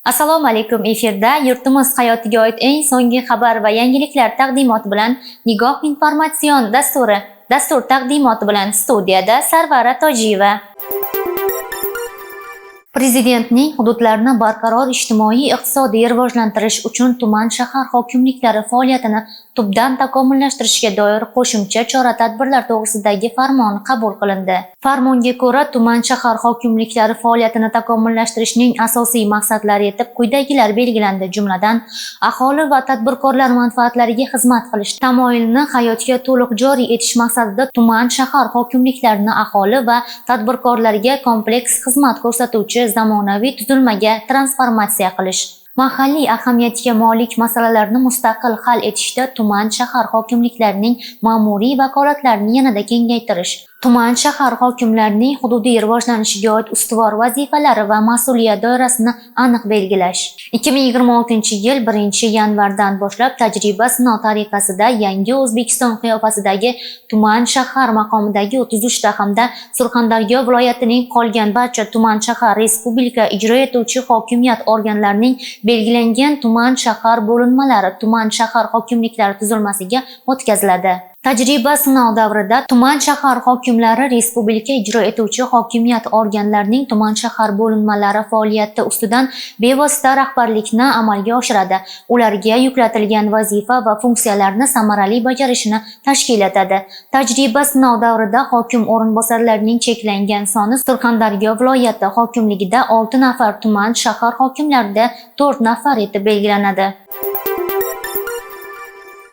Assalomu alaykum, efirda yurtimiz hayotiga oid eng so'nggi xabar va yangiliklar taqdimoti bilan Nigoh informatsion dasturi. Dastur taqdimoti bilan studiyada Sarvara Tojiyeva. Prezidentning hududlarni barqaror ijtimoiy iqtisodiy rivojlantirish uchun tuman shahar hokimliklari faoliyatini tubdan takomillashtirishga doir qo'shimcha chora-tadbirlar to'g'risidagi farmoni qabul qilindi. Farmonga ko'ra, tuman shahar hokimliklari faoliyatini takomillashtirishning asosiy maqsadlari etib quyidagilar belgilandi, jumladan, aholi va tadbirkorlar manfaatlariga xizmat qilish tamoyilini hayotga to'liq joriy etish maqsadida tuman shahar hokimliklarini aholi va tadbirkorlarga kompleks xizmat ko'rsatuvchi zamonaviy tuzilmaga transformatsiya qilish, mahalliy ahamiyatga molik masalalarni mustaqil hal etishda tuman shahar hokimliklarining ma'muriy vakolatlarini yanada kengaytirish, tuman shahar hokimlarining hududiy rivojlanishiga oid ustuvor vazifalari va mas'uliyat doirasini aniq belgilash. 2026-yil 1-yanvardan boshlab tajriba sinov tariqasida yangi O'zbekiston qiyofasidagi tuman shahar maqomidagi 33 ta hamda Surxondaryo viloyatining qolgan barcha tuman shahar respublika ijro etuvchi hokimiyat organlarining belgilangan tuman shahar bo'linmalari tuman shahar hokimliklari tuzilmasiga o'tkaziladi. Tajriba sinov davrida tuman shahar hokimlari respublika ijro etuvchi hokimiyat organlarining tuman shahar bo'linmalari faoliyati ustidan bevosita rahbarlikni amalga oshiradi. Ularga yuklatilgan vazifa va funksiyalarni samarali bajarishini tashkil etadi. Tajriba sinov davrida hokim o'rinbosarlarining cheklangan soni Surxondaryo viloyati hokimligida 6 nafar, tuman shahar hokimlarida 4 nafar etib belgilanadi.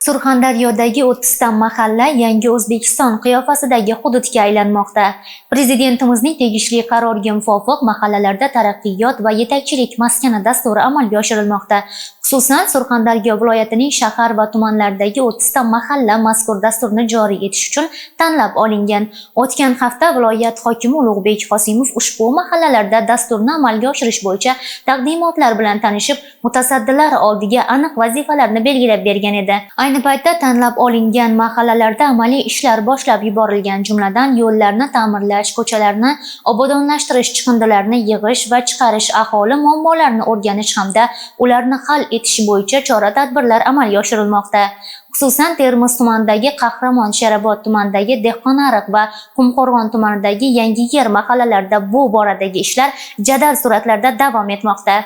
Surxondaryodagi 30 ta mahalla yangi O'zbekiston qiyofasidagi hududga aylanmoqda. Prezidentimizning tegishli qaroriga muvofiq mahallalarda taraqqiyot va yetakchilik maskani dasturi amalga oshirilmoqda. Xususan, Surxondaryo viloyatining shahar va tumanlaridagi 30 ta mahalla mazkur dasturni joriy etish uchun tanlab olingan. O'tgan hafta viloyat hokimi Ulug'bek Qosimov ushbu mahallalarda dasturni amalga oshirish bo'yicha taqdimotlar bilan tanishib, mutasaddilar oldiga aniq vazifalarni belgilab bergan edi. Ayni paytda tanlab olingan mahallalarda amaliy ishlar boshlab yuborilgan, jumladan, yo'llarni ta'mirlash, ko'chalarni obodonlashtirish, chiqindilarni yig'ish va chiqarish, aholi muammolarini o'rganish hamda ularni hal etish bo'yicha chora-tadbirlar amalga oshirilmoqda. Xususan, Termiz tumanidagi Qahramon, Sherobod tumanidagi Dehqonariq va Qumqo'rg'on tumanidagi Yangiyer mahallalarida bu boradagi ishlar jadal sur'atlarda davom etmoqda.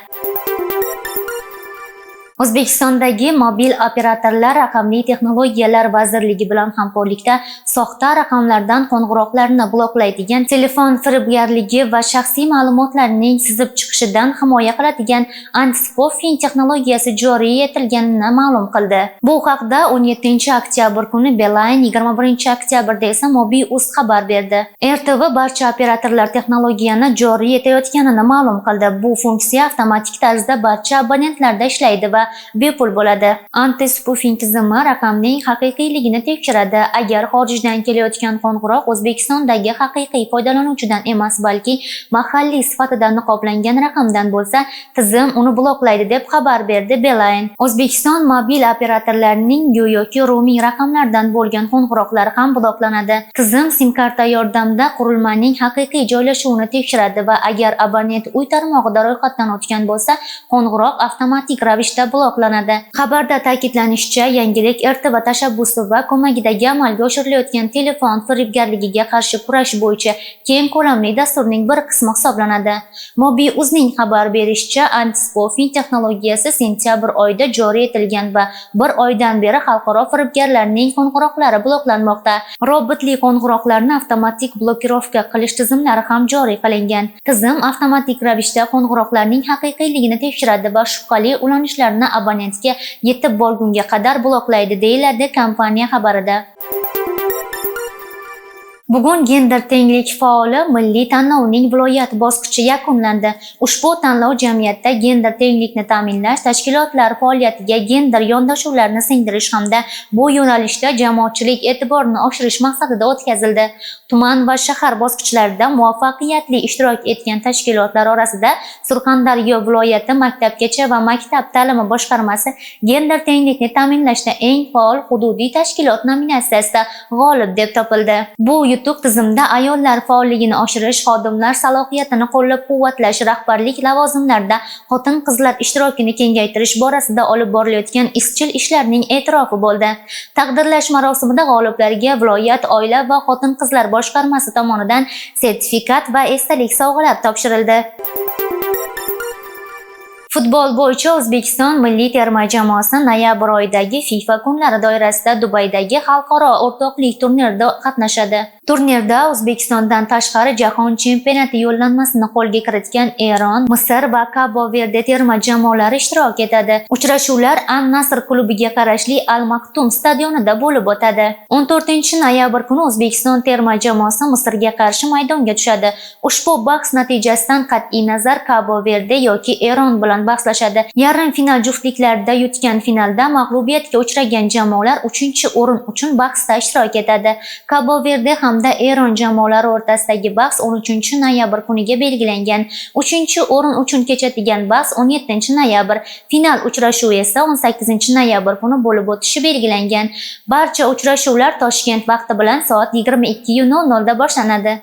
O'zbekistondagi mobil operatorlar Raqamli texnologiyalar vazirligi bilan hamkorlikda soxta raqamlardan qo'ng'iroqlarni bloklaydigan, telefon firibgarligi va shaxsiy ma'lumotlarning sizib chiqishidan himoya qiladigan anti-spoofing texnologiyasi joriy etilganini ma'lum qildi. Bu haqda 17 oktyabr kuni Beeline, 21 oktyabrda esa Mobi.uz xabar berdi. RTV barcha operatorlar texnologiyani joriy etayotganini ma'lum qildi. Bu funksiya avtomatik tarzda barcha abonentlarda ishlaydi va bepul bo'ladi. Anti-spoofing tizimi raqamning haqiqiyligini tekshiradi. Agar xorijdan kelayotgan qo'ng'iroq O'zbekistondagi haqiqiy foydalanuvchidan emas, balki mahalliy sifatida niqoblangan raqamdan bo'lsa, tizim uni bloklaydi, deb xabar berdi Beeline. O'zbekiston mobil operatorlarining go'yoki roaming raqamlardan bo'lgan qo'ng'iroqlari ham bloklanadi. Tizim sim karta yordamida qurilmaning haqiqiy joylashuvini tekshiradi va agar abonent uy tarmog'ida ro'yxatdan o'tgan bo'lsa, qo'ng'iroq avtomatik ravishda bloklanadi. Xabarda ta'kidlanishicha, yangilik RTV tashabbusi va ko'magidagi amalga oshirilayotgan telefon firibgarligiga qarshi kurash bo'yicha keng ko'lamli dasturning bir qismi hisoblanadi. Mobi.uzning xabar berishicha, anti-spoofing texnologiyasi sentyabr oyida joriy etilgan va bir oydan beri xalqaro firibgarlarning qo'ng'iroqlari bloklanmoqda. Robotli qo'ng'iroqlarni avtomatik blokirovka qilish tizimlari ham joriy qilingan. Tizim avtomatik ravishda qo'ng'iroqlarning haqiqiyligini tekshiradi va shubhali ulanishlarni abonentga yetib borgunga qadar bloklaydi, deyiladi kompaniya xabarida. Bugun gender tenglik faoli milliy tanlovining viloyat bosqichi yakunlandi. Ushbu tanlov jamiyatda gender tenglikni ta'minlash, tashkilotlar faoliyatiga gender yondashuvlarni singdirish hamda bu yo'nalishda jamoatchilik e'tiborini oshirish maqsadida o'tkazildi. Tuman va shahar bosqichlarida muvaffaqiyatli ishtirok etgan tashkilotlar orasida Surxondaryo viloyati maktabgacha va maktab ta'limi boshqarmasi gender tenglikni ta'minlashda eng faol hududiy tashkilot nominatsiyasida g'olib deb topildi. Bu yutuq tizimda ayollar faolligini oshirish, xodimlar salohiyatini qo'llab-quvvatlash, rahbarlik lavozimlarida xotin-qizlar ishtirokini kengaytirish borasida olib borilayotgan izchil ishlarning e'tirofi bo'ldi. Taqdirlash marosimida g'oliblarga viloyat oila va xotin-qizlar boshqarmasi tomonidan sertifikat va esdalik sovg'alar topshirildi. Futbol bo'yicha O'zbekiston milliy terma jamoasi noyabr oyidagi FIFA kunlari doirasida Dubaydagi xalqaro o'rtoqlik turnirida qatnashadi. Turnirda O'zbekistondan tashqari jahon chempionati yo'llanmasini qo'lga kiritgan Eron, Misr va Kabo Verde terma jamoalari ishtirok etadi. Uchrashuvlar An-Nasr klubiga qarashli Al Maktum stadionida bo'lib o'tadi. 14 noyabr kuni O'zbekiston terma jamoasi Misrga qarshi maydonga tushadi. Ushbu bahs natijasidan qat'iy nazar Kabo Verde yoki Eron bilan bahslashadi. Yarim final juftliklarida yutgan finalda mag'lubiyatga uchragan jamoalar 3-o'rin uchun bahsda ishtirok etadi. Kabo Verde hamda Eron jamoalari o'rtasidagi bahs 13 noyabr kuniga belgilangan. 3-o'rin uchun kechadigan bahs 17 noyabr, final uchrashuvi esa 18 noyabr kuni bo'lib o'tishi belgilangan. Barcha uchrashuvlar Toshkent vaqti bilan soat 22:00 da boshlanadi.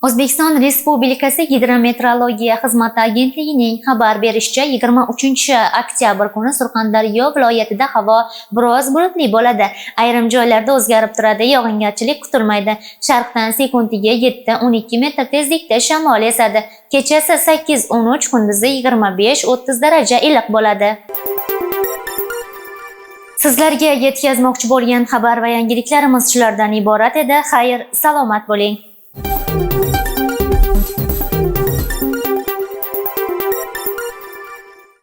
O'zbekiston Respublikasi Gidrometeorologiya xizmati agentligining xabar berishicha, 23 oktyabr kuni Surxondaryo viloyatida havo biroz bulutli bo'ladi. Ayrim joylarda o'zgarib turadi, yog'ingarchilik kutilmaydi. Sharqdan sekundiga 7-12 metr tezlikda shamol esadi. Kechasi 8-13, kunduzi 25-30 daraja iliq bo'ladi. Sizlarga yetkazmoqchi bo'lgan xabar va yangiliklarimiz shulardan iborat edi. Xayr, salomat bo'ling.